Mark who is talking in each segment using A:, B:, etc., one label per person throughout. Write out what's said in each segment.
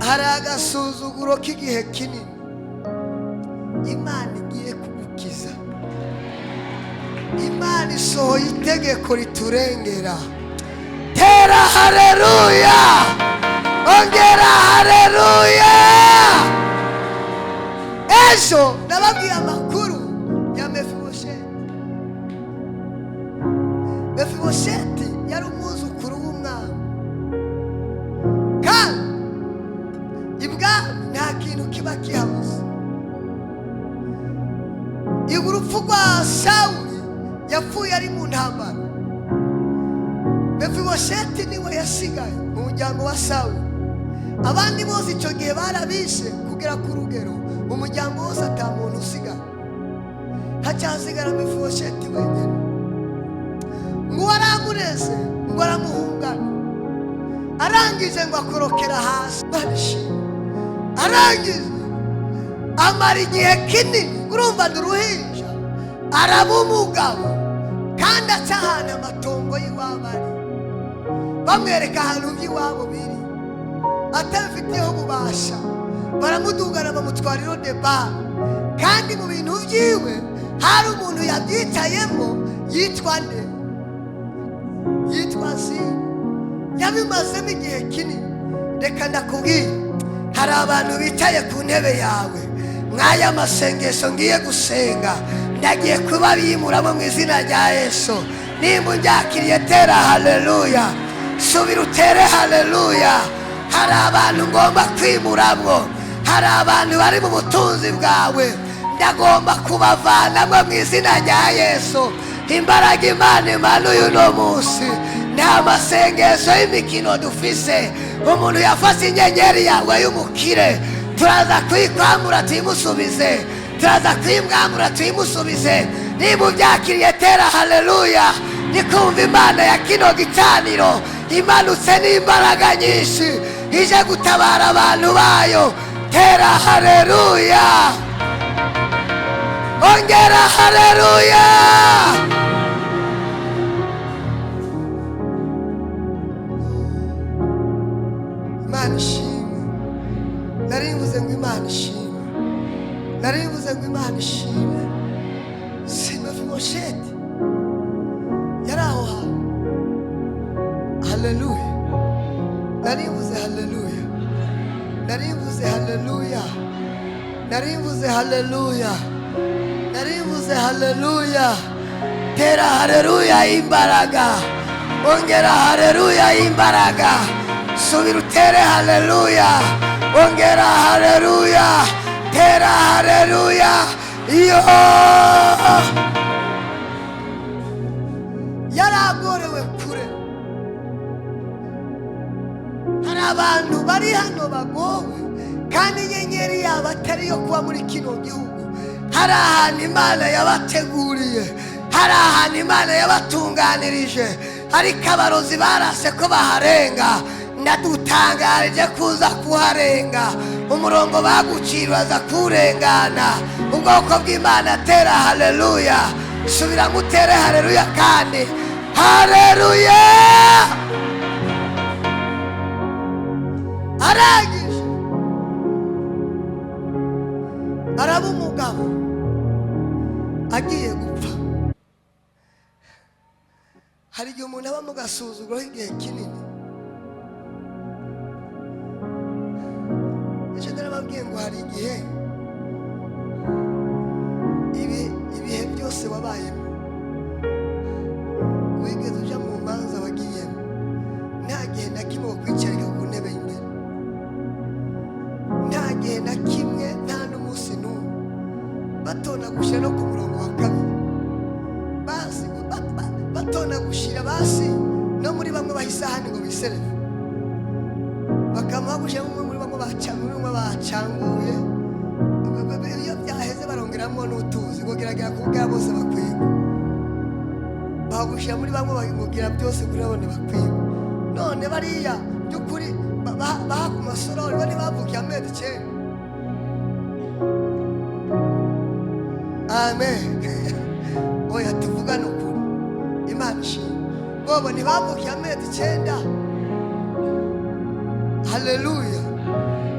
A: Hari agasuzuguro k'igihe kinini Imana igiye kugukiza. Imana isohoye itegeko riturengera. Tera haleluya, ongera haleluya. Ejo nababwiye amakuru ya Mefibosheti. Mefibosheti yari umwuzukuru w'umwami, kandi ibwami nta kintu kiba kihabuze. Urupfu rwa Sawuli, yapfuye ari mu ntambara. Mefibosheti niwe yasigaye mu muryango wa Sawuli. Abandi bose icyo gihe barabishe kugera ku rugero mu muryango wose ata muntu usigaye, hacyasigara Mefibosheti wenyine. Ngo aramureze, ngo aramuhungana, arangije ngo akorokera hasi. Barishimye. Arangije amara igihe kinini, urumva ni uruhinja, araba umugabo kandi aca ahantu amatongo y'iwabo ari, bamwereka ahantu by'iwabo biri atabifitiyeho ububasha. Baramudugana bamutwara i Lodebari, kandi mu bintu byiwe hari umuntu yabyicayemo yitwa nde? Yitwa Ziba. Yabimazemo igihe kinini. Reka ndakubwira, hari abantu bicaye ku ntebe yawe. Mw'aya masengesho ngiye gusenga, ndagiye kuba bimuramo mu izina rya Yesu. Nimba unbyakiriye, tera haleluya, subira utere haleluya. Hari abantu ngomba kwimuramwo, hari abantu bari mu butunzi bwawe, ndagomba kubavanamo mu izina rya Yesu. Imbaraga Imana imanuye uno munsi, nta masengesho y'imikino dufise. Umuntu yafashe inyenyeri yawe y'umukire, turaza kuyikwambura tuyimusubize, turaza kuyimwambura tuyimusubize. Niba ubyakiriye, tera haleluya. Nikumva Imana ya kino gicaniro imanutse n'imbaraga nyinshi ije gutabara abantu bayo. Tera haleluya, ongera haleluya. Imana ishimwe. Nari mvuze ngo Imana ishimwe, nari mvuze ngo Imana ishimwe. Si Mefibosheti yari aho hantu. Haleluya! Nari mvuze haleluya, nari mvuze haleluya, nari mvuze haleluya, nari mvuze haleluya. Tera haleluya imbaraga, ongera haleluya imbaraga, subira utere haleluya, ongera haleluya, tera haleluya. Iyo yaragorewe kure. Hari abantu bari hano bagowe, kandi inyenyeri yabo atari iyo kuba muri kino gihugu. Hari ahantu Imana yabateguriye, hari ahantu Imana yabatunganirije, ariko abarozi barase ko baharenga. Ndadutangarije kuza kuharenga. Umurongo bagucira uraza kuwurengana. Ubwoko bw'Imana, tera haleluya, subira ngo utere haleluya, kandi haleluya. Arangije araba umugabo agiye gupfa. Hari igihe umuntu aba mu gasuzuguro igihe kinini. Ejo narababwiye ngo hari igihe ibihe byose wabayemo, wigeze uja mu manza wagiyemo, nta gihe na kimwe wakwicarika ku ntebe y'imbere, nta gihe na kimwe, nta n'umunsi n'umwe, batona gushyira no ku murongo wa kabiri basi, batona gushyira basi no muri bamwe baha isahani ngo bisereve, bakamuha gushyira muri bamwe bacanguye. Iyo byaheze barongeramo n'utuzi ngo geragera kubwira bose bakwiga, bagushyira muri bamwe bakubwira byose kuri bone bakwiga. None bariya by'ukuri baha ku masorori bari bavukiye amezi 9. Amen. Oya, tuvugane ukuri. Imana ishimwe, bobo ntibavukiye amezi 9. Haleluya.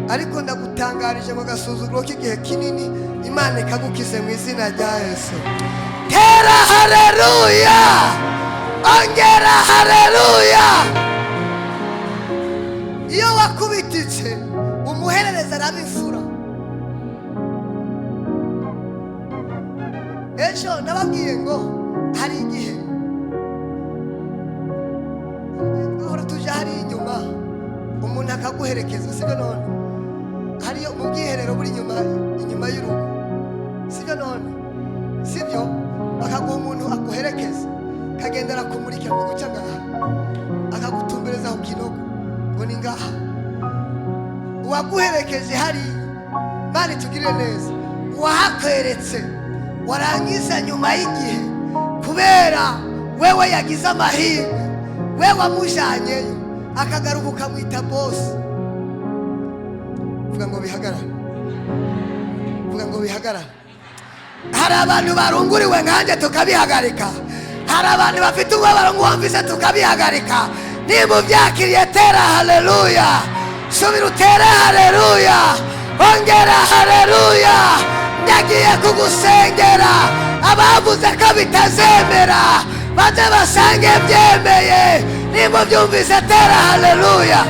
A: Ariko ndagutangarije ngo agasuzuguro k'igihe kinini Imana ikagukize mu izina rya Yesu. Tera haleluya, ongera haleluya. Iyo wakubititse umuherereza arabifura. Ejo nababwiye ngo hari igihe twahora tujya hariya inyuma umuntu akaguherekeza, sibyo none? Hariyo mu bwiherero buri inyuma, inyuma y'urugo, sibyo none? Sibyo? Bakaguha umuntu aguherekeza, akagenda arakumurikira mu guca ngaha, akagutumbereza ku kinogo ngo ni ngaha. Uwaguherekeje hariya, Imana itugirire neza, uwahakweretse warangiza nyuma y'igihe, kubera wewe yagize amahirwe, we wamujanyeyo, akagaruka ukamwita bosi. Vuga ngo bihagarare, vuga ngo bihagarare. Hari abantu barunguriwe nkanjye tukabihagarika, hari abantu bafite umubabaro nk'uwamvise tukabihagarika. Niba ubyakiriye tera haleluya, subira utere haleluya, ongera haleluya. Ndagiye kugusengera, abavuze ko bitazemera baze basange byemeye. Niba ubyumvise tera haleluya.